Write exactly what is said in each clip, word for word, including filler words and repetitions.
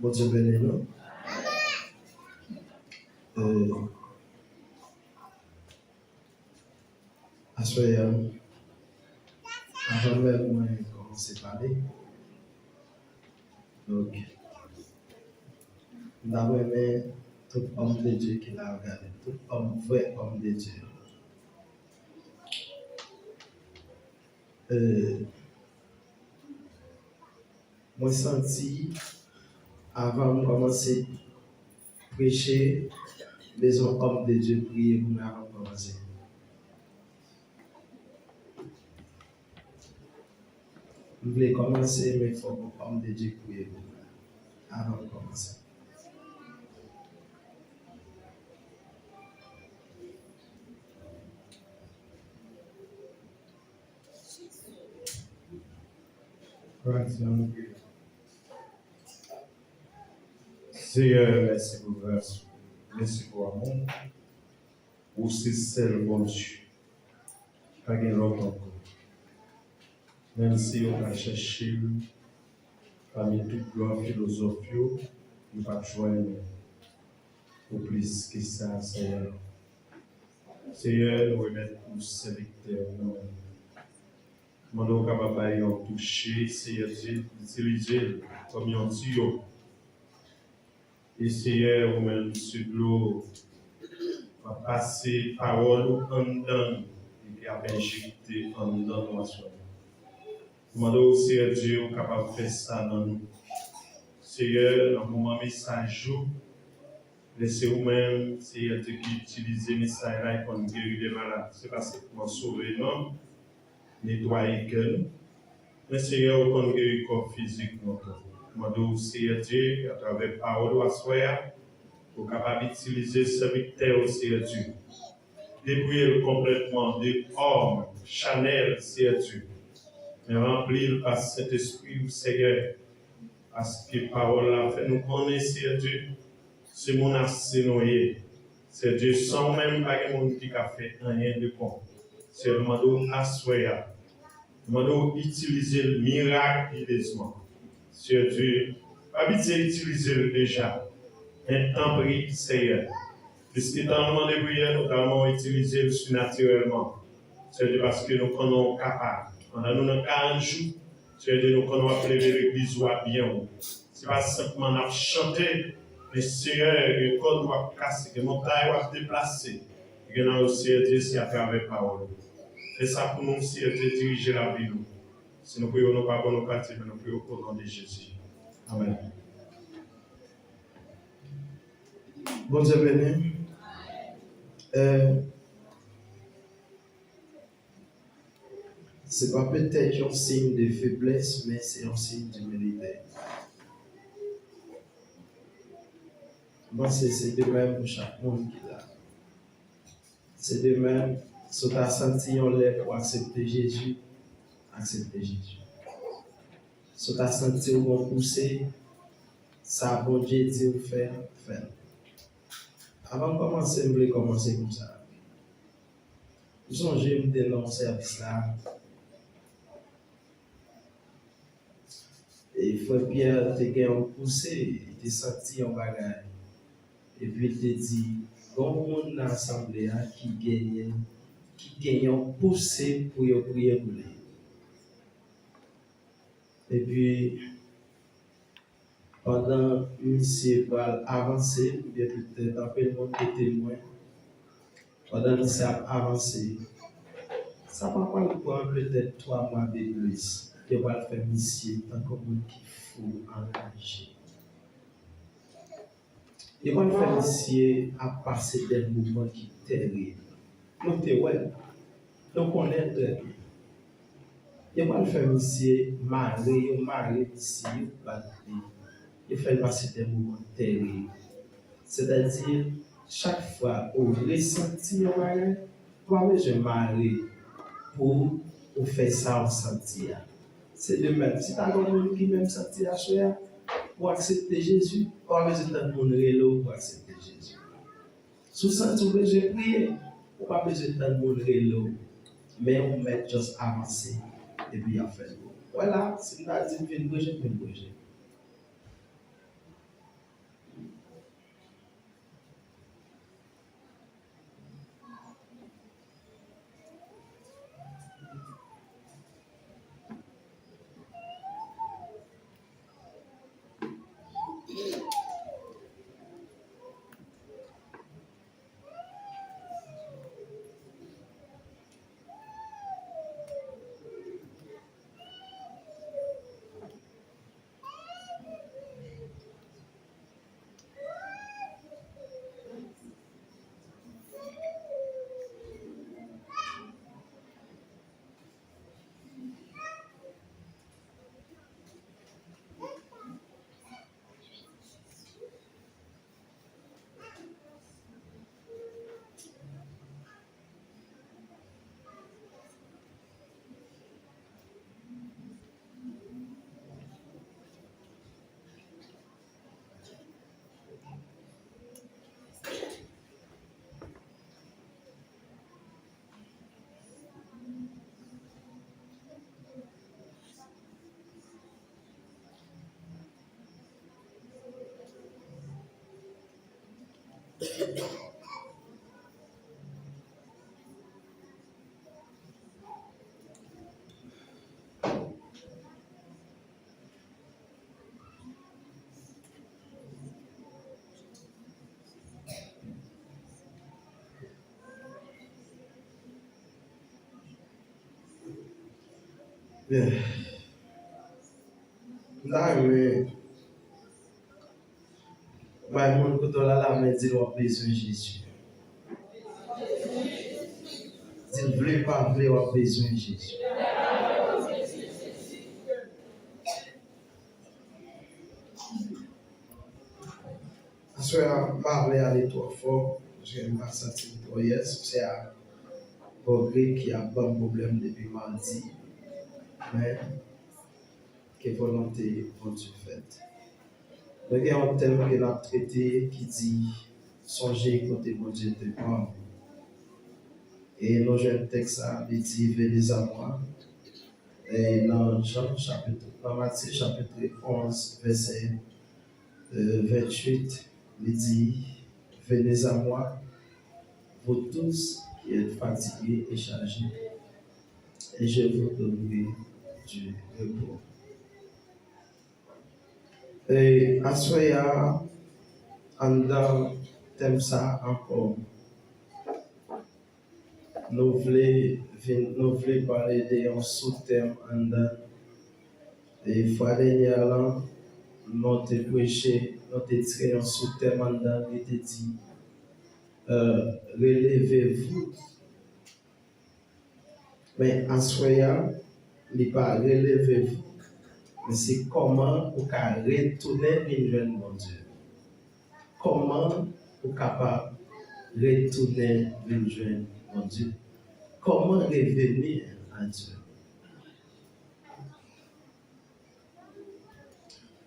Bondye beni nou. E, aswè a, avan menm mwen kòmanse pale, donk, m ta renmen tout òm de Dye ki la yo gade, tout òm, vrè òm de Dye yo. E, mwen santi, avan m kòmanse preche, bezwen òm de Dye priye pou mwen avan m kòmanse. M vle kòmanse, men fòk yon òm de Dye priye pou mwen avan m kòmanse. Seyè, mèsi pou gras ou. Mèsi pou amou ou. Ou se sèl Bondye. Pa gen lòt ankò. Menm si yo ta chèche l pami tout gran filozòf yo, yo p ap jwenn ou plis ke sa, Seyè. Seyè, nou remèt ou sèvitè ou nan men w. Mande w kapab bay yon touche, Seyè Dye, itilize l kòm yon tiyo. E Seyè, ou menm, se dlo, w ap pase pawòl ou anndan nou, epi ap enjekte anndan nou aswè. Mande w, Seyè Dye, ou kapab fè sa nan nou. Seyè, nan moman mesaj ou, lè se ou menm, Seyè Dye, ki itilize mesaj la e konn geri de malad. Se pa senpman sove nanm, netwaye kè nou. Men Seyè, ou konn geri kò fizik nou tou. Mande w, Seyè Dye, atravè pawòl ou aswè a, ou kapab itilize sèvitè ou, Seyè Dye. Depouye l konplètman de òm chanèl, Seyè Dye. Men ranpli l pa Sentespri ou, Seyè. Paske pawòl la fè nou konnen, Seyè Dye, se moun ase nou ye. Seyè Dye, san ou menm, pa gen moun ki ka fè anyen de bon. Seyè, nou mande w aswè a, nou mande w itilize l mirakilezman. Seyè Dye, pa pitiye, itilize l deja. Men tanpri, Seyè, piske tan nou mande priyè, nou ta renmen w itilize l sinatirèlman. Seyè Dye, paske nou konnen w kapab. Pandan nou nan karant jou, Seyè Dye, nou konnen w ap leve legliz ou a byen wo. Se pa senpman n ap chante, men Seyè, gen kòd w ap kase, gen montay w ap deplase. Gen nan yo, Seyè Dye, se atravè pawòl ou. Fè sa pou nou, Seyè Dye, dirije lavi nou. Si nou priye w, nou pa bon, nou pa di, men nou priye w o non de Jezi. Amèn. Bondye beni. Eh, se pa petèt yon siy de feblès, men se yon siy dimilite. M panse se de menm pou chak moun ki la. Se de menm, si w ta santi yon lè pou w aksepte Jezi, aksepte Jezi. Si w ta santi w gon pouse, sa Bondye di w fè, fè l. Avan m kòmanse, m vle kòmanse konsa. M sonje m te nan yon sèvis la, e frè Pyè te gen yon pouse, li te santi yon bagay. Epi l te di, gon moun nan asanble a ki genyen, ki gen yon pouse pou yo priye pou li. Epi, pandan misye pral avanse, oubyen petèt anpil moun te temwen, pandan misye ap avanse, sa pa pral pran petèt twa mwa de plis, yo pral fè misye tankou moun ki fou, anraje. Yo konn fè misye ap pase de moman ki terib. Nou te wè l. Nou konnen l trè byen. Yo konn fè misye mare, yo mare misye, yo bat li. Yo fè l pase de moman terib. Sètadi, chak fwa ou resanti yon bagay, ou pa bezwen mare pou ou fè sa ou santi a. Se de menm. Si ta gen yon moun ki menm santi aswè a, pou aksepte Jezi, ou pa bezwen tann moun rele w pou aksepte Jezi. Si w santi w bezwen priye, ou pa bezwen tann moun rele w. Men ou mèt just avanse, epi y ap fè l pou ou. Wè la, si m ta di m vin preche, m vin preche. Yeah. M ta renmen bay moun kote w la lamen, di l w ap bezwen Jezi. Di l vle pa vle, w ap bezwen Jezi. Aswè a, m pa vle ale twò fò, paske m pa santi m twò yès. Se a bò grip ki ap ban m pwoblèm depi madi. Men, ke volonte Bondye fèt. Nou gen yon tèm ke n ap trete ki di, sonje kote Bondye te pran w. E nou jwenn tèks sa, li di, venez à moi. E nan Jan chapit, nan Matye chapit onz, vèsè, euh, venntuit, li di, venez à moi, vous tous qui êtes fatigués et chargés, et je vous donnerai du repos. E aswè a, anndan tèm sa ankò, nou vle vin, nou vle pale de yon soutèm anndan. E fwa dènyè a lan, nou te preche, nou te tire yon soutèm anndan, li te di, euh, relevez-vous. Men aswè a, li pa relevez-vous, men se kòman ou ka retounen vin jwenn Bondye. Kòman ou kapab retounen vin jwenn Bondye? Comment revenir à Dieu?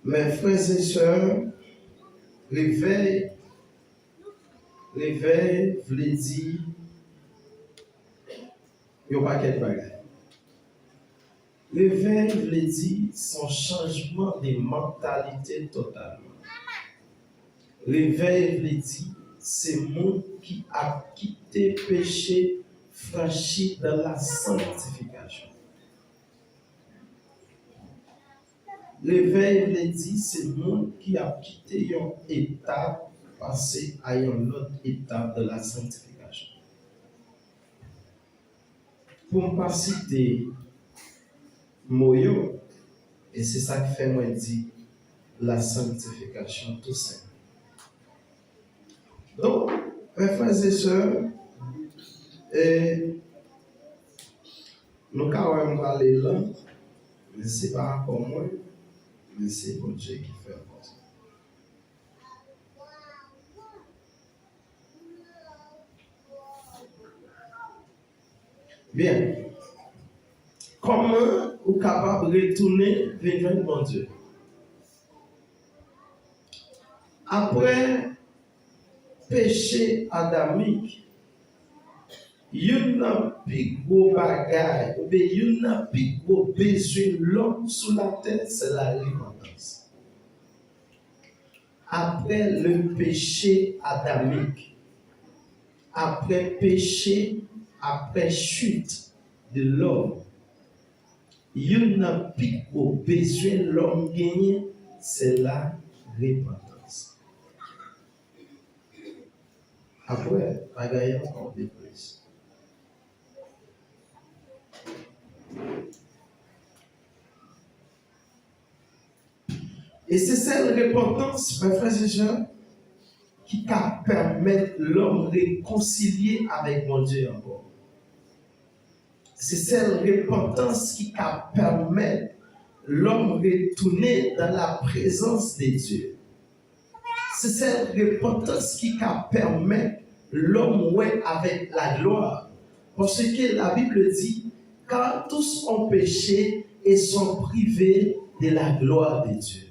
Men frè e sè, revèy, revèy vle di yon pakèt bagay. Revèy vle di se yon chanjman de mantalite totalman. Revèy vle di se moun ki ap kite peche, franchi dans la sanctification. Revèy vle di se moun ki ap kite yon etap pase a yon lòt etap de la sanctification. Pou m pa site mo yo, e se sa k fè mwen di la sanctification tou senp. Donk, mes frères et sœurs, e nou ka wè m pale lan, men se pa akò mwen, men se Bondye ki fè l konsa. Byen. Kòman ou kapab retounen vin jwenn Bondye? Apre peche adamik, youn nan pi gwo bagay, oubyen youn nan pi gwo bezwen lòm sou latè, se la repantans. Après le péché adamique, après péché, après chute de l'homme, youn nan pi gwo bezwen lòm genyen, se la repantans. Apre, bagay yo ankò pi plis. E se sèl repantans, mes frères et sœurs, ki ka pèmèt lòm rekonsilye avèk Bondye ankò. Se sèl repantans ki ka pèmèt lòm retounen dans la présence de Dieu. Se sèl repantans ki ka pèmèt lòm wè avèk laglwa. Paske la Bible dit, car tous ont péché et sont privés de la gloire de Dieu.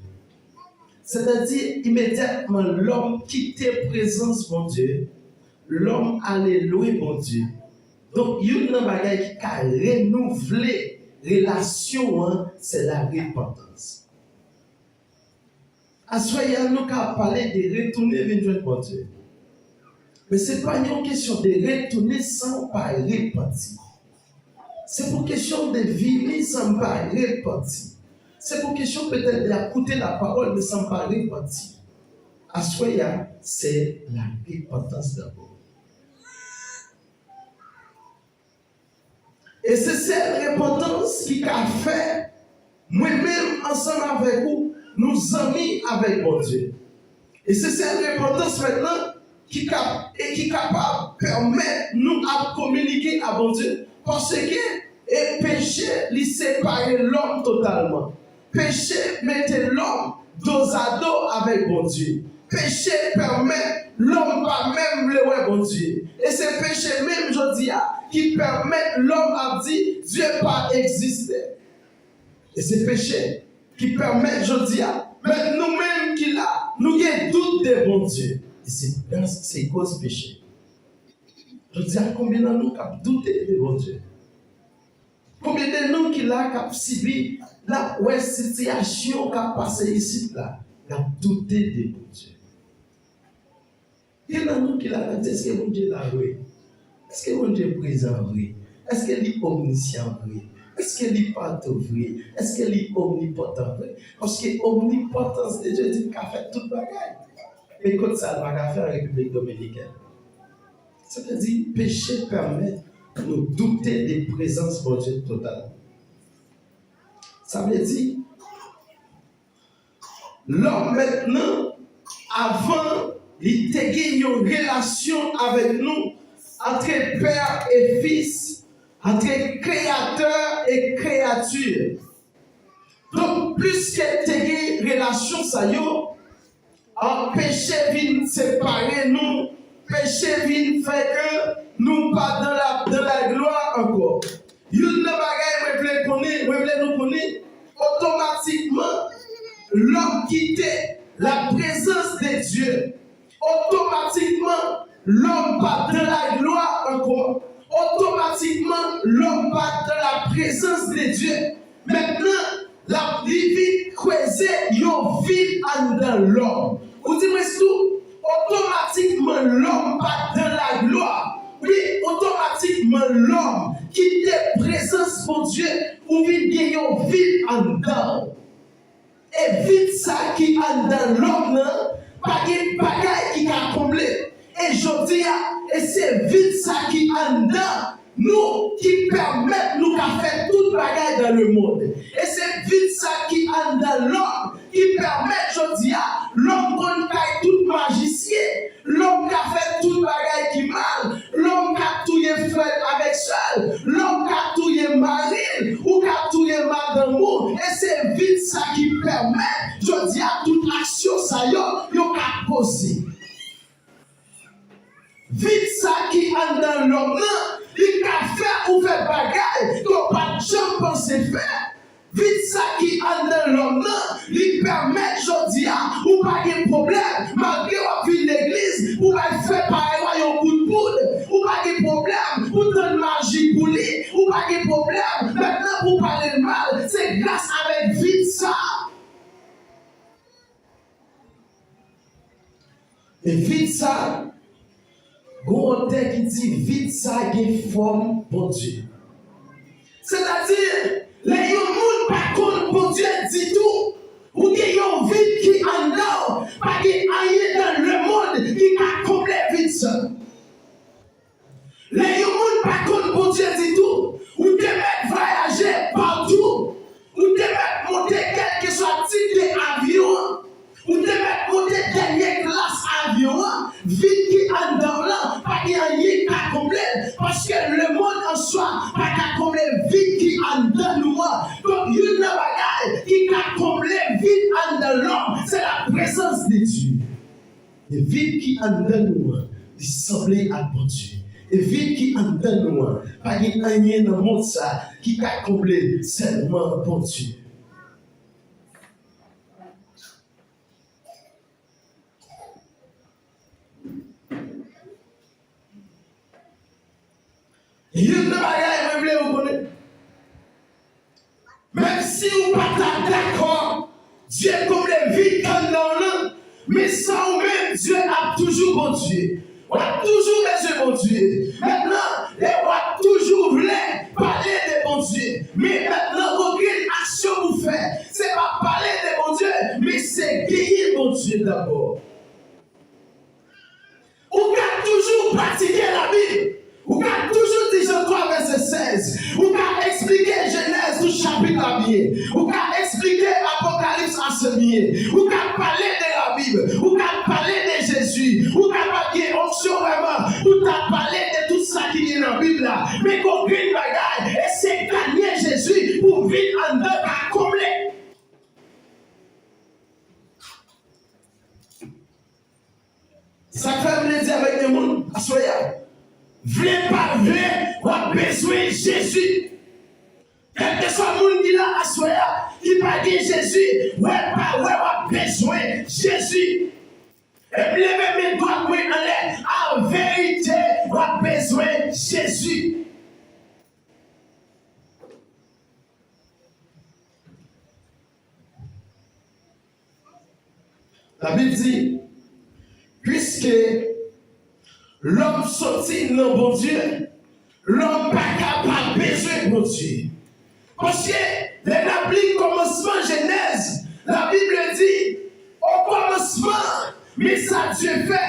Sètadi, imedyatman lòm kite prezans Bondye, lòm ale lwen Bondye. Donk, youn nan bagay ki ka renouvle relasyon an, se la repantans. Aswè a, nou ka pale de retounen vin jwenn Bondye. Men se pa yon kesyon de retounen san w pa repanti. Se pou kesyon de vini san m pa repanti. Se pou kesyon petèt de ap koute lapawòl, men san m pa repanti. Aswè a, se la repantans dabò. E se sèl repantans ki ka fè mwen menm ansanm avèk ou, nou zanmi avèk Bondye. E se sèl repantans mentnan ki ka, e ki kapab pèmèt nou ap kominike a Bondye, paske e peche li separe lòm totalman. Peche mete lòm dozado avèk Bondye. Peche pèmèt lòm pa menm vle wè Bondye. E se peche menm jodi a ki pèmèt lòm ap di Dye pa egziste. E se peche ki pèmèt jodi a, menm nou menm ki la, nou gen dout de Bondye. E se dans, se koz peche. Jodi a, konbyen nan nou k ap doute de Bondye? Konbyen de nou ki la k ap sibi, n ap wè sitiyasyon k ap pase isit la, n ap doute de Bondye? Gen nan nou ki la, n ap di, èske Bondye la vre? Èske Bondye prezan vre? Èske li omnisyan vre? Èske li patou vre? Èske li omnipotan vre? Paske omnipotans de Dye di l ka fè tout bagay. Men kot sa l pa ka fè an Repiblik Dominikèn? Sa vle di, peche pèmèt nou doute de prezans Bondye total. Sa vle di, lòm mentnan, avan, li te gen yon relasyon avèk nou, antre pè e fis, antre kreyatè e kreyati. Donk, pliske te gen relasyon sa yo, an, peche vin separe nou, peche vin fè ke nou pa dans la, dans la gloire ankò. Youn nan bagay mwen vle konnen, mwen vle nou konnen, otomatikman, lòm kite la prezans de Dye. Otomatikman, lòm pa dans la gloire ankò. Otomatikman, lòm pa dans la prezans de Dye. Mentnan, l ap, li vin kreze yon vid anndan lòm. Ou di mwen tou, otomatikman, lòm pa dans la gloire. Wi, otomatikman, lòm kite prezans Bondye, ou vin gen yon vid anndan w. E vid sa ki anndan lòm nan, pa gen bagay ki ka konble. E jodi a, e se vid sa ki anndan nou ki pèmèt nou ka fè tout bagay dans le monde. E se vid sa ki anndan lòm ki pèmèt jodi a, lòm konn kay tout majisyen. Lòm ka fè tout bagay ki mal. Lòm ka touye frè l avèk sè l. Lòm ka touye mari l. Ou ka touye madanm ou. E se vid sa ki pèmèt, jodi a, tout aksyon sa yo, yo ka poze. Vid sa ki anndan lòm nan, li ka fè ou fè bagay ke w pa t janm panse fè. Vid sa ki anndan lòm nan, li pèmèt jodi a, ou pa gen pwoblèm, malgre w ap vin legliz, ou bay frè parèy ou a yon kout poud, ou pa gen pwoblèm pou tann maji pou li, ou pa gen pwoblèm, mentnan pou pale l mal, se gras avèk vid sa. E vid sa, gon otè ki di vid sa gen fòm Bondye. Sètadi, lè yon moun pa konn Bondye ditou, ou gen yon vid ki anndan w, pa gen anyen dans le monde ki ka konble vid sa. Lè yon moun pa konn Bondye ditou, ou te mèt vwayaje patou, ou te mèt monte kèlkeswa tip de avyon an, ou te mèt monte dènye klas avyon an, vid ki anndan w lan, pa gen anyen ki ka konble l, paske lemonn an swa pa ka konble vid ki anndan nou an. Donk, youn nan bagay ki ka konble vid anndan lòm, se la prezans de Dye. E vid ki anndan nou an, li sanble ak Bondye. E vid ki anndan nou an, pa gen anyen nan mond sa ki ka konble l, sèlman Bondye. Youn nan bagay mwen vle ou konnen, menm si ou pa ta dakò Dye konble vid k anndan w lan, men san ou menm, Dye ap toujou Bondye. W W ap toujou bezwen Bondye. Mentnan, e w ap toujou vle pale de Bondye. Men mentnan, gon grenn aksyon pou fè. Se pa pale de Bondye, men se genyen Bondye dabò. Ou ka toujou pratike Labib. Ou ka toujou di Jan twa vèsè sèz. Ou ka eksplike Jenèz tout chapit la byen. Ou ka eksplike Apokalips ase byen. Ou ka pale de Labib. Ou ka pale de Jezi. Ou kapab gen onksyon vrèman pou ta pale de tout sa ki gen nan Bib la. Men gon grenn bagay, e se gade Jezi pou vin anndan ka konble. Sa k fè m vle di avèk yon moun aswè a, vle pa vle, w ap bezwen Jezi. Kèlkeswa moun ki la aswè a, ki pa gen Jezi, wè pa wè, w ap bezwen Jezi. E m leve men dwat mwen anlè, an verite, w ap bezwen Jezi. Labib di, piske lòm soti nan Bondye, lòm pa ka pa bezwen Bondye. Paske, lè n ap li kòmansman Jenèz, Labib di, o kòmansman, men sa Dye fè.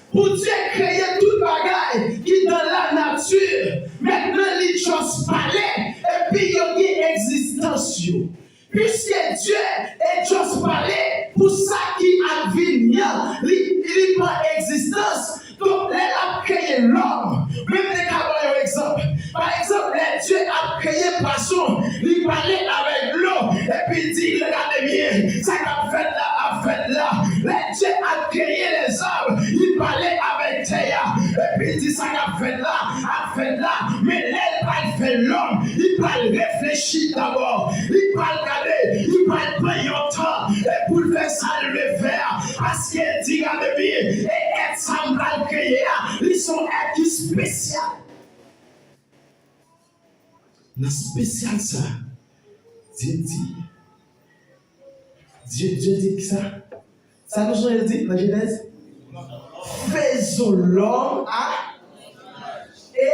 Bondye kreye tout bagay ki nan lanati. Mentnan, li just pale, epi yo gen egzistans yo. Piske Dye e just pale pou sa ki ap vini an, li, li pran egzistans. Donk, lè l ap kreye lòm, men m te ka ba yon egzanp. Pa egzanp, lè Dye ap kreye pwason, li pale avèk dlo, epi l di, gade byen, sa k ap fèt la, ap fèt la. Lè Dye ap kreye lèzòm, li pale avèk tè a, epi l di, sa k ap fèt la, ap fèt la. Men lè l pral fè lòm, li pral reflechi dabò, li pral gade, li pral pran yon tan, e pou l fè sa l vle fè a, paske l di, gade byen, e èt sa m pral kreye a, li se yon èt ki espesyal. Nan espesyal sa, Dye di, Dye, Dye di kisa? Sa nou sonje di nan Jenèz? Faisons l'homme à, e,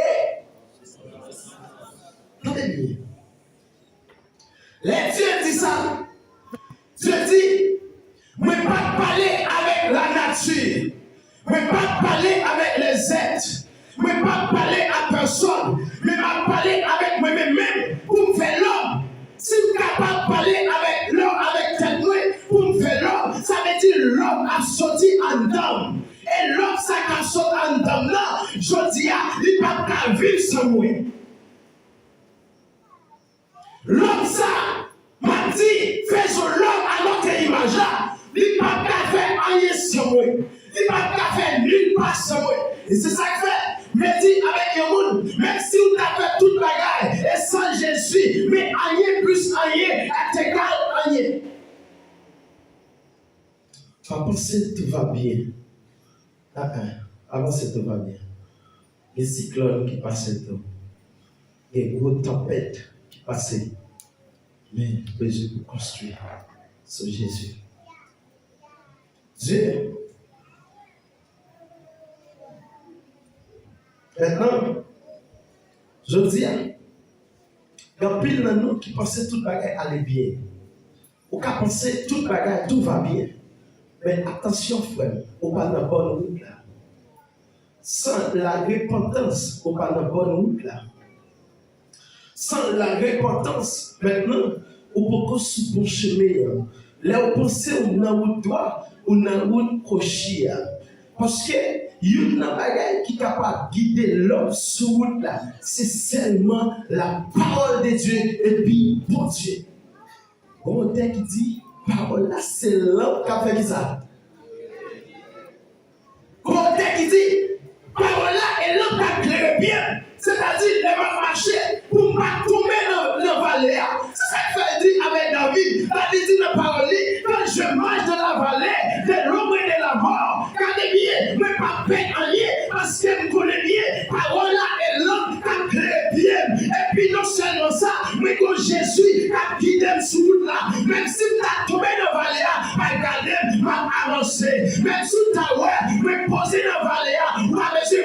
tande byen. Lè Dye di sa, Dye di, mwen p ap pale avèk lanati. Mwen p ap pale avèk lèzèt. Mwen p ap pale a pèsòn. Men m ap pale avèk mwen menm menm pou m fè lòm. Si m kapab pale avèk lòm, avèk tèt mwen, pou m fè lòm, sa vle di lòm ap soti anndan m. E lòm sa k ap sot anndan m nan, jodi a, li p ap ka viv san mwen. Lòm sa, m ap di, faisons l'homme à notre image la, li p ap ka fè anyen san mwen. Li p ap ka fè nil pa san mwen. E se sa k fè, m vle di avèk yon moun, menm si w ta fè tout bagay, e san Jezi, men anyen plis anyen est égal anyen. Pa panse tout va byen. Ah, ah, pa panse tout va byen. Gen siklòn ki pase tou. Gen gwo tanpèt ki pase. Men, bezwen pou konstwi sou Jezi. Dye. Mentnan, jodi a, gen anpil nan nou ki panse tout bagay ale byen. Ou ka panse tout bagay, tout va byen. Men atansyon, frè m, ou pa nan bòn wout la. San larepantans, ou pa nan bòn wout la. San larepantans, mentnan, ou poko sou bon chemen an. Lè w panse w nan wout dwa, ou nan wout kwochi a. Paske youn nan bagay ki kapab gide lòm sou wout la, se sèlman lapawòl de Dye epi Bondye. Gon otè ki di, pawòl la se lanp k ap fè kisa? Gon otè ki di, pawòl la e lanp k ap klere pye m. Sètadi, lè m ap mache, pou m pa tonbe nan, nan vale a. Se sa k fè l di avèk David, David di nan pawòl li, quand je marche dans la vallée de l'ombre et de la mort, gade byen, mwen p ap pè anyen, paske m konnen byen, pawòl la e lanp k ap klere pye m. Epi non sèlman sa, mwen gon Jezi k ap gide m sou wout la. Menm si m ta tonbe nan vale a, pa gade m, m ap avanse. Menm si w ta wè mwen poze nan vale a, ou pa bezwen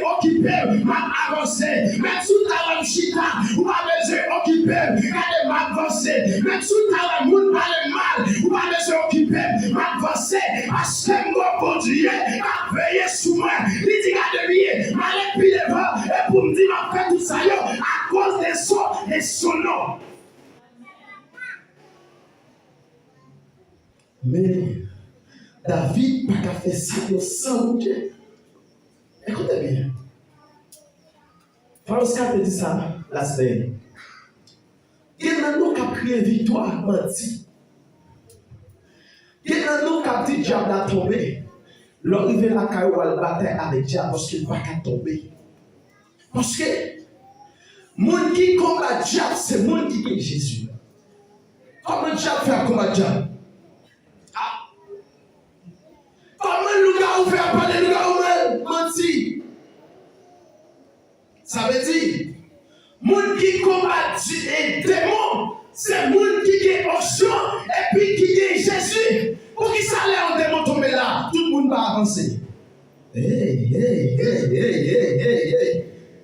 Si w ta wè moun pale m mal, ou pa bezwen okipe m, m ap vanse, paske m gon Bondye k ap veye sou mwen. Li di, gade byen, m ale pi devan, e pou m di m ap fè tout sa yo, akoz de son, de son non. Men, David pa ka fè sa yo san Bondye. Ekoute byen. Fawon Oska te di sa, la semaine. Gen nan nou k ap kriye viktwa manti. Gen nan nou k ap di dyab la tonbe. Lè w rive lakay ou, w al batay avèk dyab paske l pa ka tonbe. Paske moun ki konbat dyab, se moun ki gen Jezi. Kòman dyab fè ap konbat dyab? Ah! Kòman lougawou fè ap pale lougawou mal? Manti. Sa vle di, moun ki konbat di-, e demon, se moun ki gen onksyon epi ki gen Jezi. Poukisa lè yon demon tonbe la, tout moun pa avanse? Hey, hey, hey, hey, hey, hey, hey.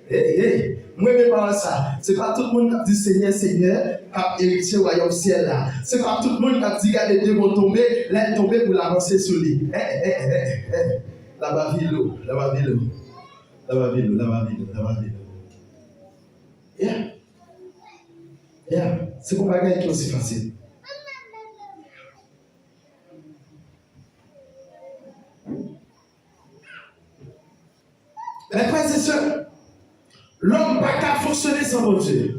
Hey, hey. Mwen renmen pawòl sa. Se pa tout moun k ap di, Senyè, Senyè, k ap eritye wayòm syèl la. Se pa tout moun k ap di, gade demon tonbe, lè l tonbe pou l avanse sou li. Hey, hey, hey, hey. Labavilo, labavilo. Labavilo, labavilo, labavilo. Yeah. Yeah. Se pa bagay ki osi fasil. Mes frères et sœurs, lòm pa ka fonksyone san Bondye.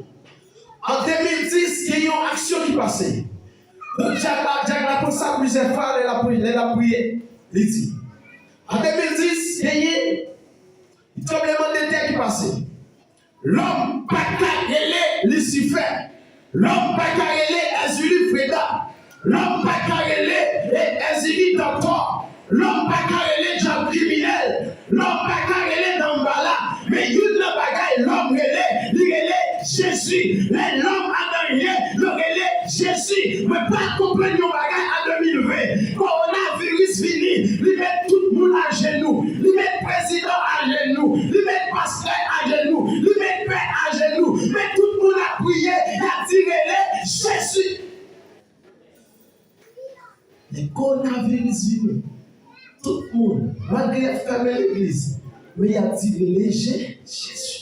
An de mil dis, gen yon aksyon ki pase. Bon, Dyak la, Dyak la pran sa plizyè fwa lè l ap pri-, lè l ap priye. Li di, an de mil dis, genyen tranblemanntè ki pase. Lòm pa ka rele Lisifè. Lòm pa ka rele Èzili Freda. Lòm pa ka rele, e, Èzili Dantò. Lòm pa ka rele dyab kriminèl. Lòm pa ka rele Danmbala. Men youn nan bagay lòm rele, li rele Jezi. Lè lòm an danje, yo rele Jezi. Mwen pa konprann yon bagay an de mil ven. Kowonaviris vini, li met tout moun ajenou. Li met prezidan ajenou. Li met pastè ajenou. Li met pè ajenou. Men tout moun ap priye, y ap di rele Jezi. Men kowonaviris vini. Tout moun, malgre y ap fèmen legliz, men y ap di rele Je-, Jezi.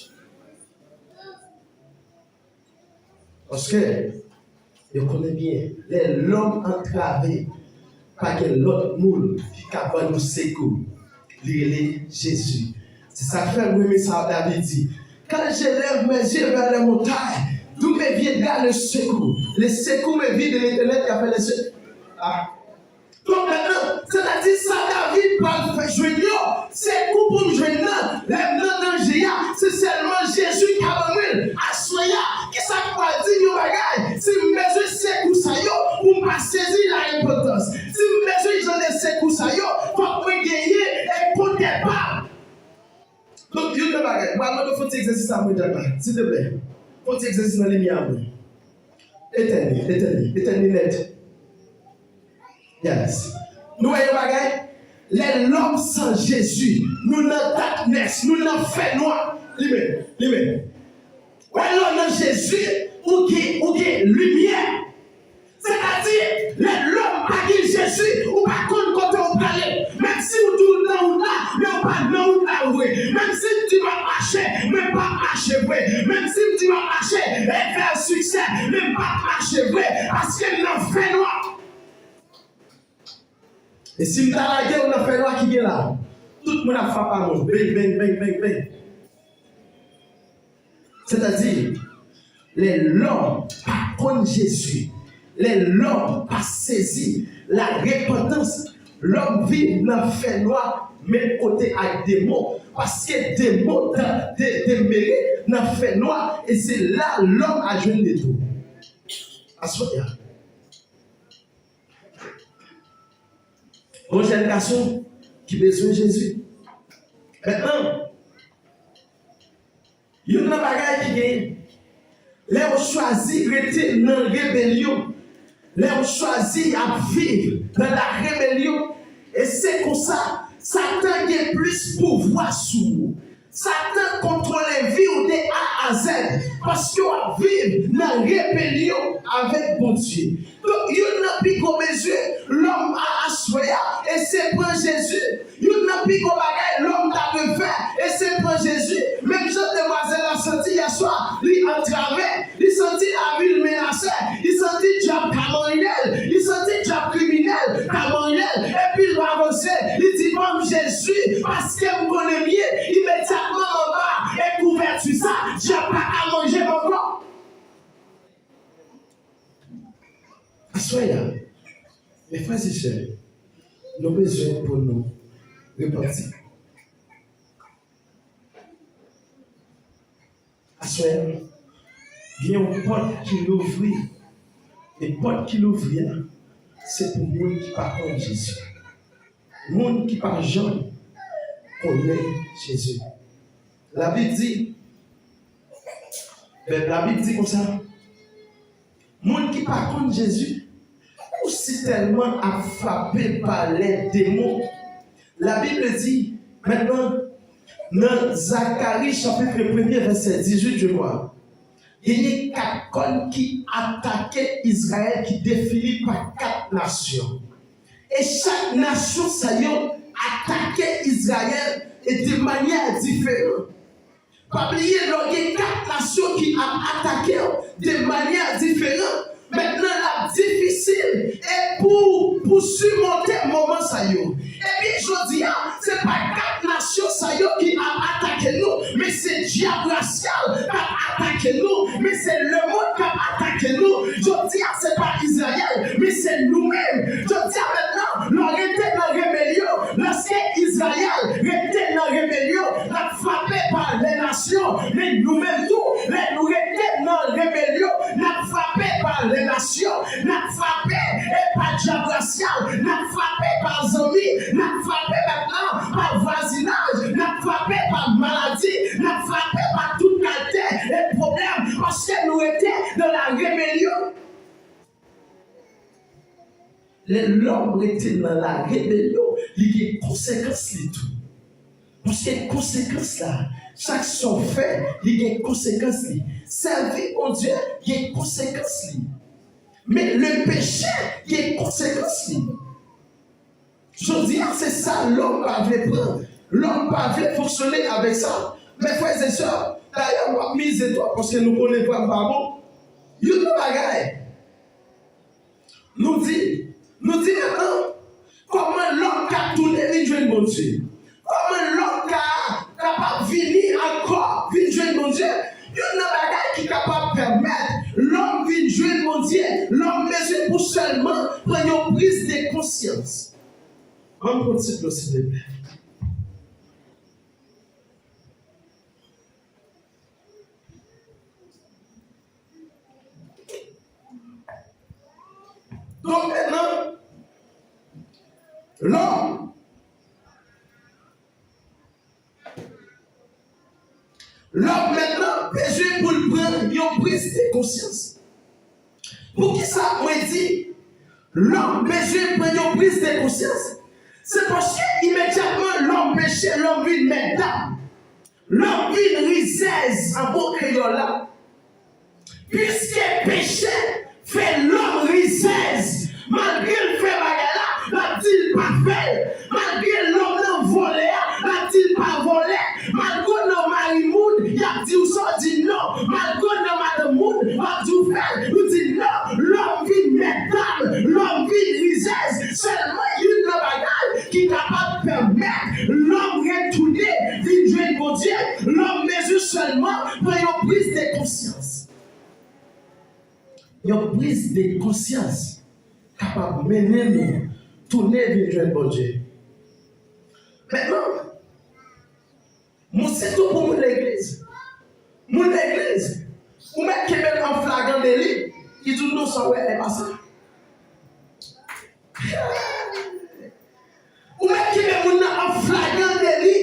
Paske yo konnen byen, lè lòm antrave, pa gen lòt moun ki ka ban nou sekou. Li rele Jezi. Se sa k fè m renmen sa David di. Quand j'élève mes yeux vers les montagnes, d'où me viendra le secours? Le secours me vient de l'Éternel qui a fait les cieux. Ah. Donk mentnan, sètadi sa David pral fè jwenn yo, sekou pou m jwenn nan, lè m nan danje a, se sèlman Jezi k ka ban mwen l. Aswè a, kisa k pral di m yon bagay? Si m bezwen sekou sa yo, pou m pa sezi larepantans. Si m bezwen jan de sekou sa yo, fòk mwen genyen e kontè pa m. Donk, youn nan bagay, m pral mande w fè yon ti egzèsis avè mwen, Dyak la, silteplè. Fè yon ti egzèsis nan limyè a mwen. Etèn li, etèn li, etèn li nèt. Yes. Nou wè yon bagay? Lè lòm san Jezi, nou nan darkness, nou nan fènwa. Li menm, li menm. Wè lè w nan Jezi, ou gen, ou gen limyè. Sètadi, lè lòm pa gen Jezi, ou pa konn kote w prale. Menm si w di w nan wout la, men w pa nan wout la vre. Menm si m di m ap mache, men m p ap mache vre. Menm si m di m ap mache, e vè siksè, men m p ap mache vre. Paske m nan fènwa. E si m ta lage w nan fènwa ki gen la, tout moun ap frape a mwen. Beng, beng, beng, beng, beng. Sètadi, lè lòm pa konn Jezi, lè lòm pa sezi larepantans, lòm viv nan fènwa menm kote ak demon, paske demon ta de-, demere nan fènwa, e se la lòm a jwenn detwi. Aswè a. Yon jèn gason ki bezwen Jezi. Mentnan, youn nan bagay ki genyen, lè w chwazi rete nan rebelyon, lè w chwazi ap viv nan la rebelyon, e se konsa, Satan gen plis pouvwa sou ou. Satan kontwole vi w de A a Z, paske w ap viv nan rebelyon avèk Bondye. Donk, youn nan pi gwo bezwen lòm a aswè a, e se pran Jezi. Youn nan pi gwo bagay lòm ta dwe fè, e se pran Jezi. Menm jan demwazèl la santi yèswa, li antrave, li santi lavi l menase, li santi dyab ka manyen l, li santi dyab kriminèl ka manyen l, epi l pa avanse, li di, "Ban m Jezi, paske m konnen m ye." Imedyatman anba e kouvèti sa, dyab pa ka manje m ankò. Aswè a, mes frères et sœurs, nou bezwen pou nou repanti. Aswè a, gen yon pòt ki louvri. E pòt ki louvri a, se pou moun ki pa konn Jezi. Moun ki pa janm konnen Jezi. Labib di, Bèb Labib di konsa, moun ki pa konn Jezi, ou si tèlman ap frape pa lè demon. Labib di, mentnan, nan Zakari chapit premye, vèsè dizuit, je crois, genyen kat kòn ki atake Izrayèl, ki defini pa kat nasyon. E chak nasyon sa yo atake Izrayèl e de manyè diferan. Pa bliye, lè w gen kat nasyon ki ap atake w de manyè diferan, mentnan l ap difisil e pou, pou simonte moman sa yo. Ebyen, jodi a, se pa kat nasyon sa yo ki ap atake nou, men se dyab rasyal k ap atake nou, men se lemonn k ap atake nou. Jodi a, se pa Izrayèl, men se nou menm. Jodi a, mentnan, lè w rete nan rebelyon, lèske Izrayèl rete nan rebelyon, l ap frape pa lènasyon. Men nou menm tou, lè nou rete nan rebelyon, n ap frape pa lènasyon, n ap frape e pa dyab rasyal, n ap frape pa zanmi, n ap frape mentnan pa vwazinaj, n ap frape pa maladi, n ap frape pa tout kalite e pwoblèm, paske nou rete nan la rebelyon. Lè lòm rete nan la rebelyon, li gen konsekans li tou. Paske konsekans la, chak sa w fè, li gen konsekans li. Sèvi Bondye gen konsekans li. Men le peche gen konsekans li. Jodi a, se sa lòm pa vle pran. Lòm pa vle fonksyone avèk sa. Mes frères et sœurs, dayè, m p ap mize twòp paske nou konnen vwa m pa bon. Youn nan bagay, nou di, nou di mentnan, kòman lòm ka tounen vin jwenn Bondye? Kòman lòm ka kapab vini ankò vin jwenn Bondye? Youn nan bagay ki kapab pèmèt lòm vin jwenn Bondye, lòm bezwen pou sèlman pran yon priz de konsyans. Ban m pran ti dlo, silvouplè. Donk, mentnan, lòm, lòm mentnan bezwen pou l pran yon priz de konsyans. Poukisa mwen di lòm bezwen pran yon priz de konsyans? Se paske imedyatman lòm peche, lòm vin mèt dam. Lòm vin rizèz an bon kreyòl la. Piske peche fè lòm rizèz, malgre l fè bagay la, l ap di l pa fè l. Malgre lòm nan vòlè a, l ap di l pa vòlè. Malgre w nan mari moun, y ap di w sa w di non. Malgre w nan madanm moun, y ap di w fè l, ou di non. Lòm vin mèt dam, lòm vin rizèz. Sèlman youn nan bagay ki kapab pèmèt lòm retounen vin jwenn Bondye, lòm bezwen sèlman pran yon priz de konsyans. Yon priz de konsyans kapab mennen nou tounen vin jwenn Bondye. Mentnan, moun, sitou pou moun legliz. Moun legliz, ou mèt kenbe l an flagran deli, li di w non, sa w wè, e pa sa. Ou mèt kenbe moun nan an flagran deli.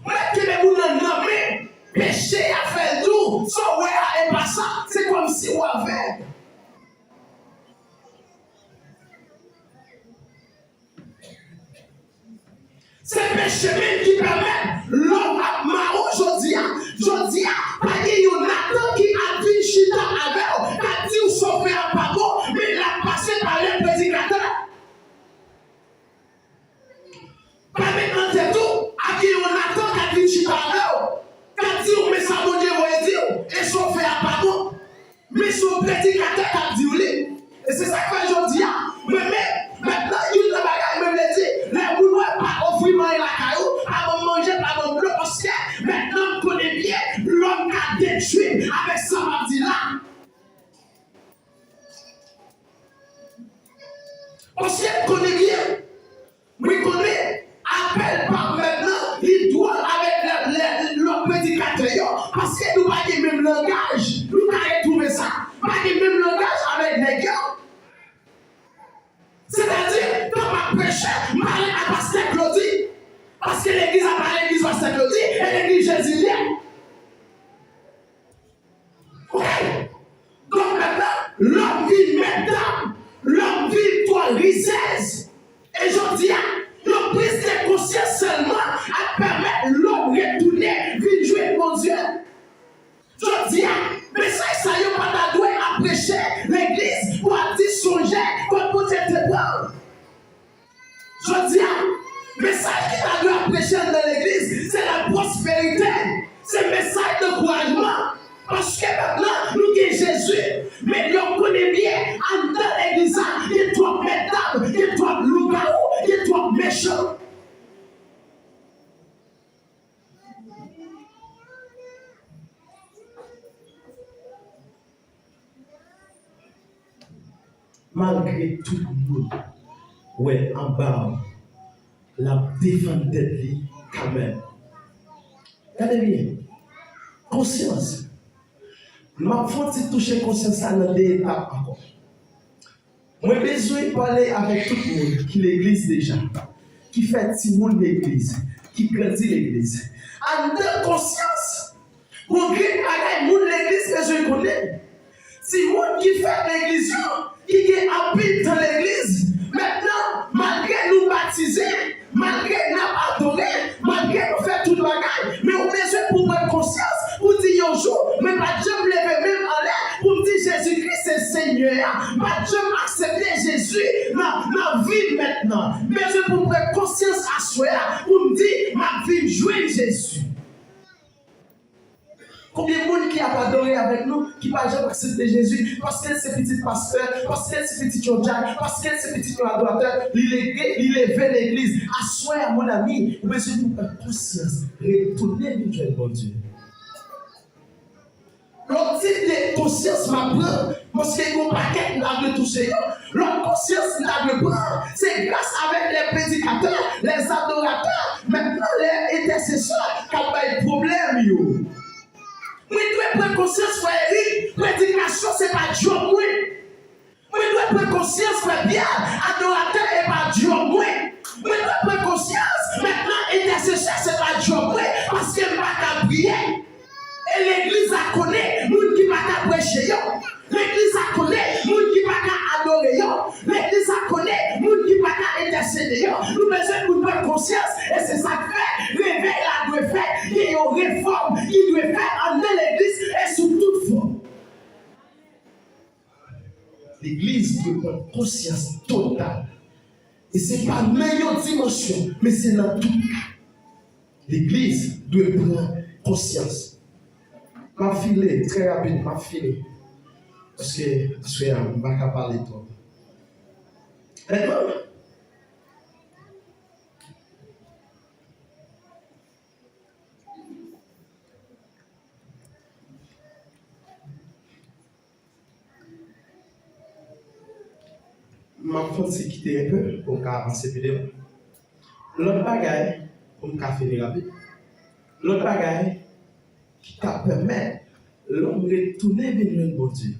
Ou mèt kenbe moun nan nan men peche a, fè l di w sa w wè a, e pa sa. Se kòmsi w avèg. Se peche menm ki pèmèt lòm ap mawon Jodi a, pa gen yon Natan ki ap vin chita avè w, k ap di w sa w fè a pa bon, men l ap pase pa lè predikatè. Pa met nan tèt ou, ap gen yon Natan k ap vin chita avè w, k ap di w, men sa Bondye voye di w, e sa w fè a pa bon. Men se yon predikatè k ap di w li. E se sa k fè jodi a, mwen menm, mentnan, youn nan bagay mwen vle di, lè moun wè pa ofri m anyen lakay ou, pa ban m manje, pa ban m dlo, paske mentnan m konnen byen, lòm ka detwi m avèk sa m ap di la. Paske m konnen byen, mwen konnen apèl pa m mentnan, li dwòl avèk lè, lè, lòt predikatè yo, paske nou pa gen menm langaj, nou ka retwouve sa, pa gen menm langaj avèk nèg yo. Sètadi, tan m ap preche, m pale a pastè Claudy, paske legliz la pa legliz pastè Claudy, e legliz Jezi l ye. Ok. Donk mentnan, lòm vin mèt dam, lòm vin twò rizèz. E jodi a, yon priz de konsyans sèlman ap pèmèt lòm retounen vin jwenn Bondye. Jodi a, mesaj sa yo pa ta dwe ap preche legliz pou ap di sonje kot Bondye te pran. Jodi a, mesaj ki ta dwe ap preche anndan legliz, se la pwosperite, se mesaj ankourajman. Paske mentnan, nou gen Jezi, men yo konnen byen, anndan legliz la, gen twòp mèt dam, gen twòp lougawou, gen twòp mechan. Malgre tout moun wè anba w, l ap defann tèt li kanmenm. Gade byen, konsyans. M ap fè yon ti touche konsyans la nan de etap ankò. Mwen bezwen pale avèk tout moun ki legliz deja, ki fè timoun legliz, ki grandi legliz. Anndan konsyans, gon grenn bagay moun legliz bezwen konnen. Timoun ki fèt legliz yo, ki gen anpil tan legliz, mentnan, malgre nou batize, malgre n ap adore, malgre nou fè tout bagay, men ou bezwen pou w pran konsyans, pou w di yon jou, mwen pa t janm leve men m anlè pou m di Jezi Kris se Senyè a. M pa t janm aksepte Jezi nan, nan vi m mentnan. M bezwen pou m pran konsyans aswè a, pou m di, m ap vin jwenn Jezi. Konbyen moun ki ap adore avèk nou ki pa janm aksepte Jezi paske l se pitit pastè, paske l se pitit yon djak, paske l se pitit yon adoratè, li leve, li leve legliz? Aswè a, mon ami, ou bezwen pou pran konsyans, retounen vin jwenn Bondye. Lòt tip de konsyans m ap pran, paske gon pakèt m ta dwe touche yo. Lòt konsyans m ta dwe pran, se gras avèk lè predikatè, lè adoratè, mentnan lè entèsesè k ap bay pwoblèm yo. Mwen dwe pran konsyans, frè Eric, predikasyon se pa djòb mwen. Mwen dwe pran konsyans, frè Pierre, adoratè e pa djòb mwen. Mwen dwe pran konsyans, mentnan entèsesè se pa djòb mwen, paske m pa ka priye. E legliz la konnen moun ki pa ka preche yo. Legliz la konnen moun ki pa ka adore yo. Legliz la konnen moun ki pa ka entèsede yo. Nou bezwen pou n pran konsyans, e se sa k fè revèy la dwe fèt. Gen yon refòm ki dwe fèt anndan legliz e sou tout fòm. Legliz dwe pran konsyans total. E se pa nan yon dimansyon, men se nan tout ka. Legliz dwe pran konsyans. M ap file, trè rapid, m ap file. Paske, aswè a, m pa ka pale twòp. Mentnan, M ap fè yon ti kite enpe pou m ka avanse pi devan. Lòt bagay, pou m ka fini rapid. Lòt bagay ki ka pèmèt lòm retounen vin jwenn Bondye,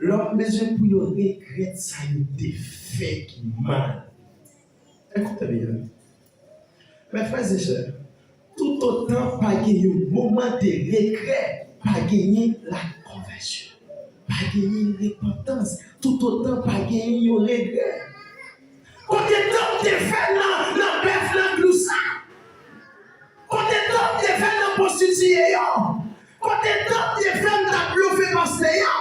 lòm bezwen pou yo regrèt sa yo te fè ki mal. Ekoute byen. Mes frères et sœurs, toutotan pa gen yon moman de regrè, pa genyen lakonvèsyon, pa genyen repantans. Toutotan pa genyen yon regrè. Kote tan m te fè nan, nan bèf nan klou sa? Kote tan m te fè nan pwostitiye yo? Kote tan m te fè m t ap blofe pastè a?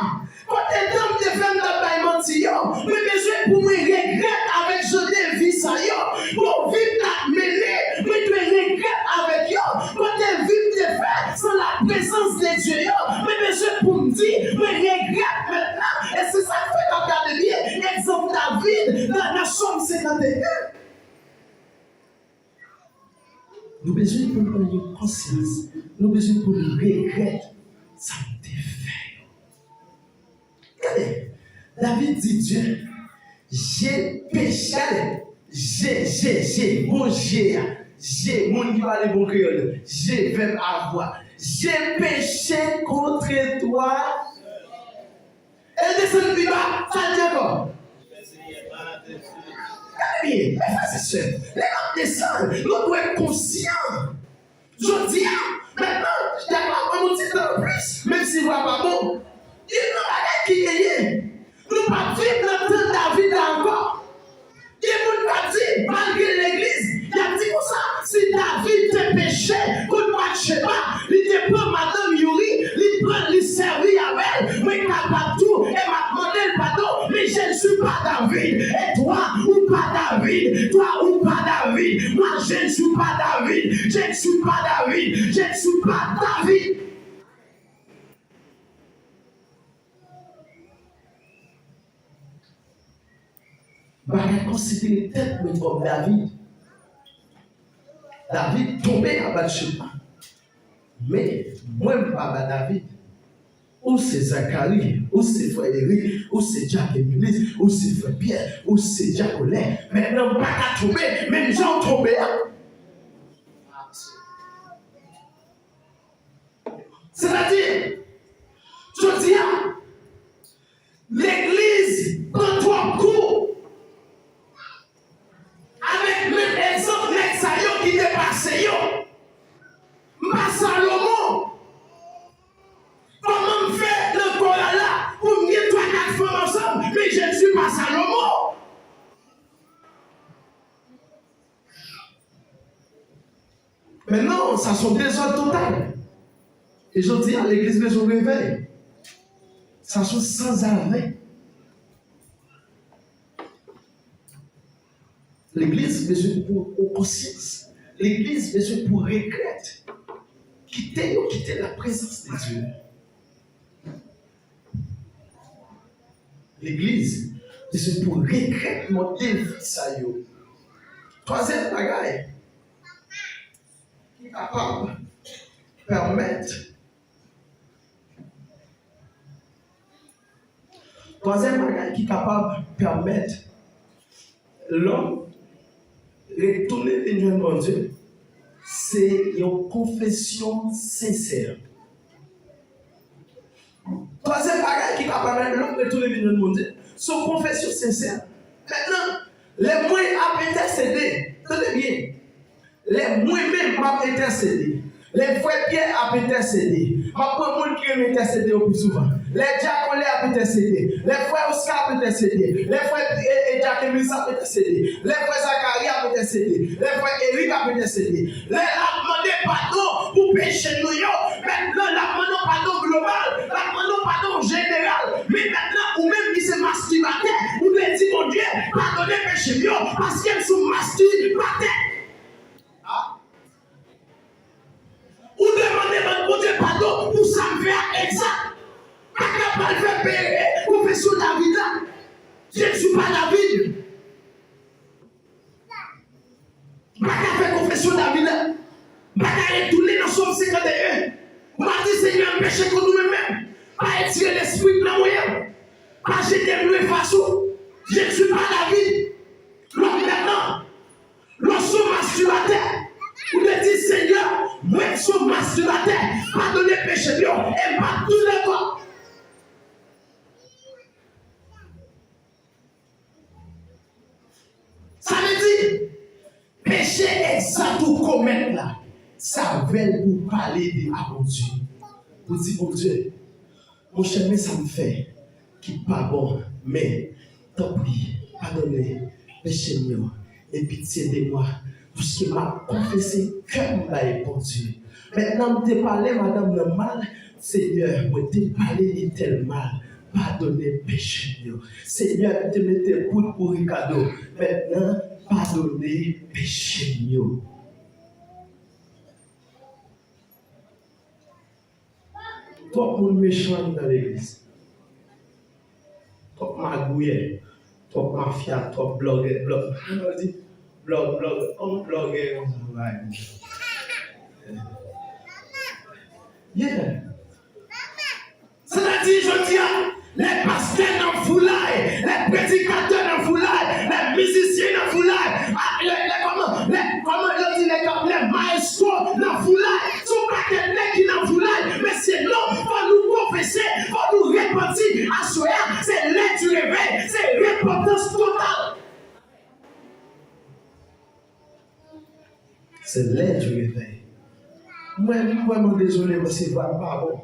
Kote tan m te fè m t ap bay manti yo? Mwen bezwen pou mwen regrèt avèk jan de vi sa yo. Pou vi m t ap mennen, mwen dwe regrèt avèk yo. Kote vi m te fè san la prezans de Dye yo? Mwen bezwen pou m di, mwen regrèt mentnan. E se sa k fè n ap gade byen, egzanp David nan, nan Sòm senkanteyen. Nou bezwen pou n pran yon konsyans. Nou bezwen pou n regrèt sa n te fè yo. Gade, David di Dye, j'ai péché. J'ai, j'ai, j'ai, mo j'ai a. J'ai, moun ki pale bon kreyòl. J'ai, vèb avoir. J'ai péché contre toi. E l desann pi ba, sa l di ankò? Gade byen, mè frè e sè, lè n ap desann, nou dwe konsyan. Jodi a, mentnan, y ap ban nou ti tan anplis, menm si vwa pa bon. Youn nan bagay ki genyen, nou p ap viv nan tan David la ankò. Gen moun k ap di, malgre legliz, y ap di konsa, si David te peche kont Batcheba, li te pran madanm Youri, li pran l, li sèvi avè l, mwen kapab tou, e m ap mande l padon, mais je ne suis pas David, et toi, ou pa David, toi, ou pa David, moi, je ne suis pas David, je ne suis pas David, je ne suis pas David. M pa ka konsidere tèt mwen kòm David. David tonbe a Batcheba. Men, mwen, m pa ba David. Ou se Zakari, ou se frè Erik, ou se Jack Emilis, ou se frè Pyè, ou se Dyak Olè. Mentnan, m pa ka tonbe menm jan w tonbe a. Sètadi, jodi a, legliz pran twòp kou avèk menm egzanp nèg sa yo ki te pase yo. M pa Salomon. Kòman m fè nan koral la pou m gen twa kat fanm ansanm, men je ne suis pas Salomon. Men non, sa se yon dezòd total. E jodi a, legliz bezwen revèy. Sa se yon sanzave. Legliz bezwen pou pran konsyans. Legliz bezwen pou regrèt. Kite yo kite la prezans de Dye. Legliz, se pou regrèt mòd de vi sa yo. Twazyèm bagay ki kapab pèmèt, twazyèm bagay ki kapab pèmèt lòm retounen vin jwenn Bondye, se yon konfesyon sensè. Twazyèm bagay ki ka pèmèt lòm retounen vin jwenn Bondye, se yon konfesyon sensè. Mentnan, lè mwen ap entèsede, tande byen, lè mwen menm m ap entèsede, lè frè Pyè ap entèsede, m ap pran moun ki renmen entèsede yo pi souvan. Lè Dyak Olè ap entèsede, lè frè Oscar ap entèsede, lè frè, e, e, Dyak Emilis ap entèsede, lè frè Zakari ap entèsede, lè frè Erik ap entèsede, lè l ap mande padon pou peche nou yo, mentnan l ap mande w padon global, l ap mande w padon jeneral. Men mentnan, ou menm ki se mastibatè, ou dwe di Bondye, padone peche m yo, paske m se yon mastibatè. Ou dwe mande Bondye padon pou sa m fè a egzak. Pa ka pral fè peye konfesyon David la. Je ne suis pas David. M pa ka fè konfesyon David la. M pa ka retounen nan Sòm senkanteyen. M pa di, Senyè, m peche kont ou menm menm. Pa etire lespri m nan mwen an. Pa jete m lwen fas ou. Je ne suis pas David. Lòm mentnan. Lè w se yon mastibatè, ou te di, Senyè, mwen se yon mastibatè, padone peche m yo, e m p ap tounen ankò. Sa vle di, peche egzak ou komèt la, sa avè l pou w pale de a Bondye. Pou di, Bondye, monchè, men sa m fè ki pa bon, men, tanpri, padone peche m yo, e pitye de mwa, paske m ap konfese kè m bay Bondye. Mentnan, m te pale madanm nan mal, Senyè, mwen te pale li tèl mal, padone peche m yo. Senyè, m te mete bout pou Ricardo, mentnan, padone peche m yo. Twòp moun mechan anndan legliz. Twòp magouyè, twòp mafya, twòp blògè, blòg, kòman yo di? Blòg, blòg, kòm blògè konsa, bay. Yeah. Sètadi, jodi a, lè pastè nan foulay, lè predikatè nan foulay, lè mizisyen nan foulay, a, lè, lè kòman, lè kòman yo di, lè, lè maestro nan foulay, se yon pakèt nèg ki nan foulay, mesye, non, fò nou konfese, fò nou repanti, aswè a, se lè di revèy, se repantans total. Se lè di revèy. Mwen, m vrèman dezole paske vwa m pa bon.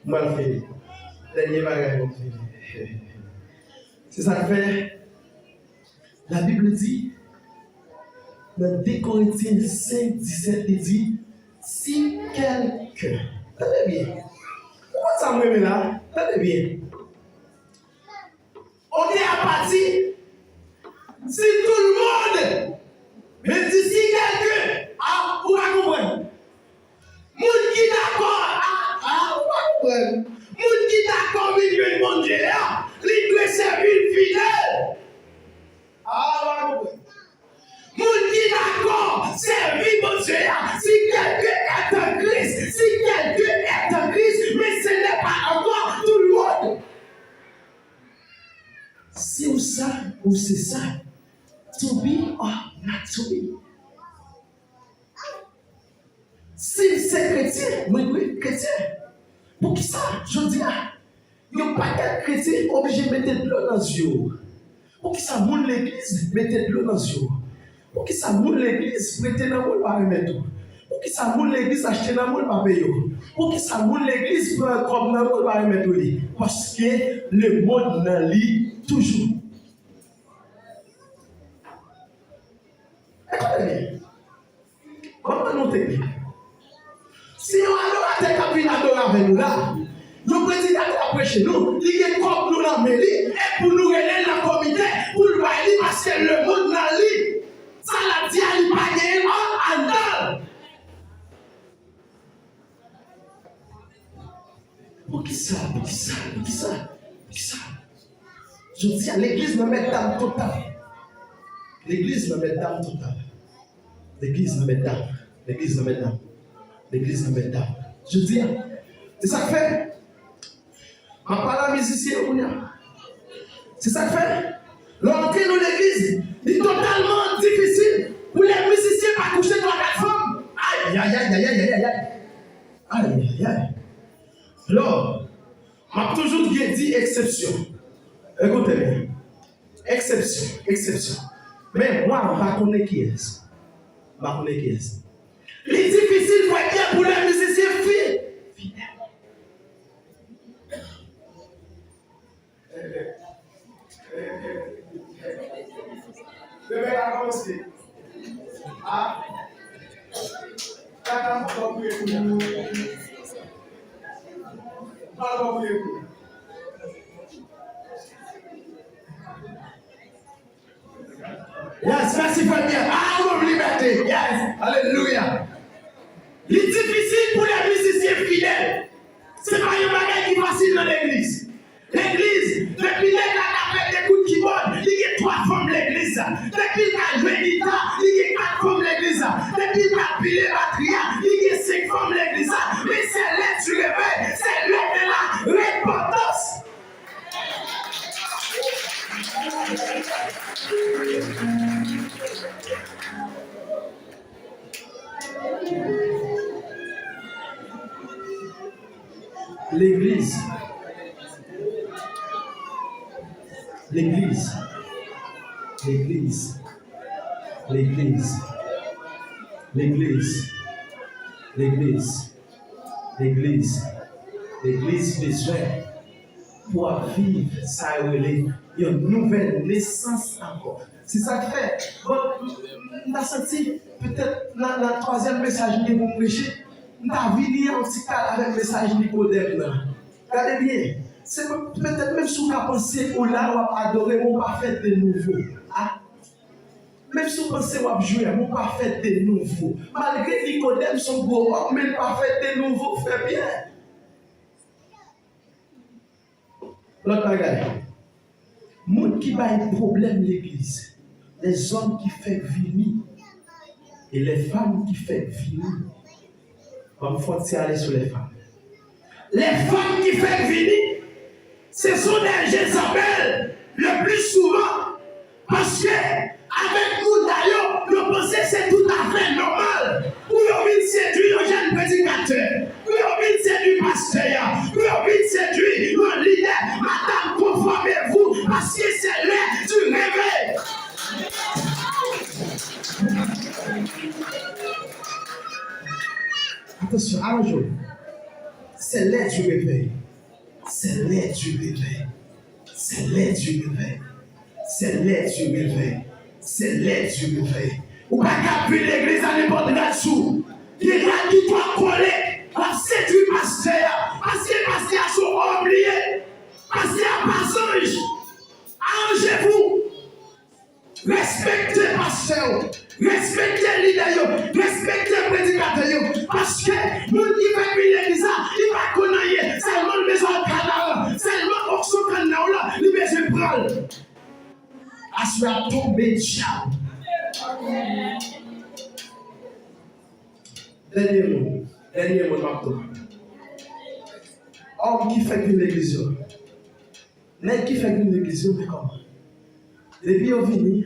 M pral fini. Dènye bagay pou m fini. Se sa k fè, Labib di, nan de Korentyen senk disèt, li di, si kèlken, tande byen, ou konn sa m renmen la? Tande byen. On te apati, si tout le monde, men di si kèlken, a, ou pa konprann. Moun ki dakò, a, a, ou pa konprann. Moun ki dakò vin jwenn Bondye a, li dwe sèvi l fidèl. A, ou pa konprann. Moun ki dakò sèvi Bondye a, si quelqu'un est en Christ, si quelqu'un est en Christ, mais ce n'est pas encore tout le monde. Si ou sa, ou se sa. To be or not to be. Si m se kretyen, mwen dwe kretyen. Poukisa, jodi a, yon pakèt kretyen oblije mete dlo nan zye yo? Poukisa moun legliz mete dlo nan zye yo? Poukisa moun legliz prete nan men w pa remèt ou? Poukisa moun legliz achte nan men w pa peye w? Poukisa moun legliz pran kòb nan men w pa remèt ou li? Paske lemonn nan li toujou. Ekoute byen. Ban m ban nou teknik. Si yon adoratè k ap vin adore avè nou la, yon predikatè ap preche nou, li gen kòb nou nan men li, e pou nou rele l nan komite, pou l bay li, paske lemonn nan li, sa l ap di a, li pa genyen l anndan l. Poukisa, poukisa, poukisa, poukisa? Jodi a, legliz nan mètdam total. Legliz nan mètdam total. Legliz nan mètdam. Legliz nan mètdam. Legliz nan mètdam. Jodi a, se sa k fè, m ap pale a mizisyen yo kounye a. Se sa k fè, lè w antre nan legliz, li totalman difisil pou lè mizisyen pa kouche twa kat fanm. Ayayayayayayay. Ayayay. Lò, m ap toujou gen di eksepsyon. Ekoute byen. Eksepsyon, eksepsyon. Men mwen, m pa konnen kiyès. M pa konnen kiyès. Li difisil, frè Pyè, pou lè mizisyen fi, fidèl. Demen a kòmanse. A. Tata, m ap priye pou nou. M ap priye pou nou. Yes, mèsi frè Pyè. Ah, ou ban m libète. Yes, alelouya. Li difisil pou lè mizisyen fidèl. Se pa yon bagay ki fasil nan legliz. Legliz, depi nèg la ka fè de kout kibòd, li gen twa fanm legliz la. Depi l ka jwe gita, li gen kat fanm legliz la. Depi l ka pile batri a, li gen senk fanm legliz la. Men se lè di revèy, se lè de la repantans. Legliz. Legliz. Legliz. Legliz. Legliz. Legliz. Legliz. Legliz bezwen pou w ap viv sa yo rele yon nouvèl nesans ankò. Se sa k fè, bon, m, m, m ta santi petèt nan, nan twazyèm mesaj m gen pou m preche, M ta vini an ti kal avèk mesaj Nikodèm nan. Gade byen, se pe-, petèt menm si w ka panse ou la, w ap adore, men w pa fèt de nouvo. A? Menm si w panse w ap jwe, men w pa fèt de nouvo. Malgre Nikodèm se yon gwo òm, men l pa fèt de nouvo, frè Pyè. Lòt bagay, moun ki bay pwoblèm legliz, lèzòm ki fèk vini e lèfanm ki fèk vini. Ban m fè yon ti ale sou lèfanm. Lèfanm ki fèk vini, ce sont des Jezabel le plus souvent. Paske, avèk mouda yo, yo panse se toutafè nòmal pou yo vin sedui yon jèn predikatè, pou yo vin sedui pastè a, pou yo vin sedui yon lidè. Madam, conformez-vous, paske c'est l'heure du réveil. Attention, allons jouer. C'est l'heure du réveil. C'est l'heure du réveil. C'est l'heure du réveil. C'est l'heure du réveil. C'est l'heure du réveil. Ou pa ka vin legliz a nenpòt rad sou. Gen rad ki twò kole, w ap sedui pastè a. Paske pastè a se yon òm li ye. Pastè a pa zanj. Arrangez-vous. Respekte pastè yo, respekte lidè yo, respekte predikatè yo. Paske moun ki fèk vin legliz la, li pa konn anyen. Sèlman l bezwen al kanaran. Sèlman onksyon kanna w la, li bezwen pran l. Aswè a tonbe dyab. Dènye mo, dènye mo m ap tou. Òm ki fèk vin legliz yo. Nèg ki fèk vin legliz yo, men kòman? Depi yo vini,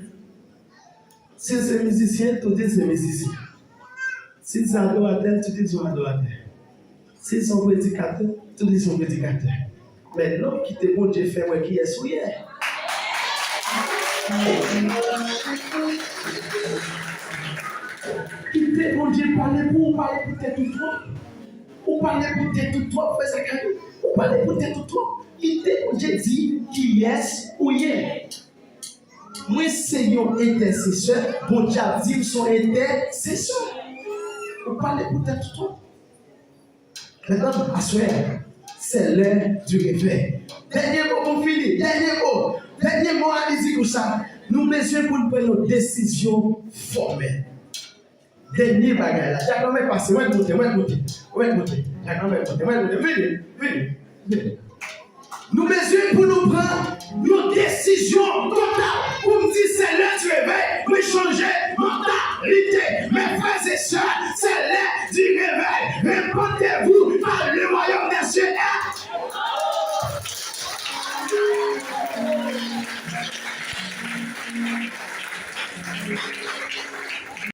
si l se mizisyen, tou di l se mizisyen. Si l se adoratè, tou di l se yon adoratè. Si l se yon predikatè, tou di l se yon predikatè. Men non, kite Bondye fè wè kiyès ou ye. Kite Bondye pale pou ou, pale pou tèt ou twòp. Ou pale pou tèt ou twòp, frè Zakari. Ou pale pou tèt ou twòp. Kite Bondye di kiyès ou ye. Mwen se yon entèsesè, Bondye ap di m se yon entèsesè. Ou pale pou tèt ou twòp. Mentnan, aswè, c'est l'heure du réveil. Dènye mo pou m fini, dènye mo. Dènye mo a, li di konsa, nou bezwen pou n pran yon desizyon fòmèl. Dènye bagay la. Dyak Lanmè pase, wè l moute, wè l moute, wè l moute. Dyak Lanmè moute, wè l moute. Vini, vini, vini. Nou bezwen pou nou pran yon desizyon total pou m di c'est l'heure du réveil, mwen chanje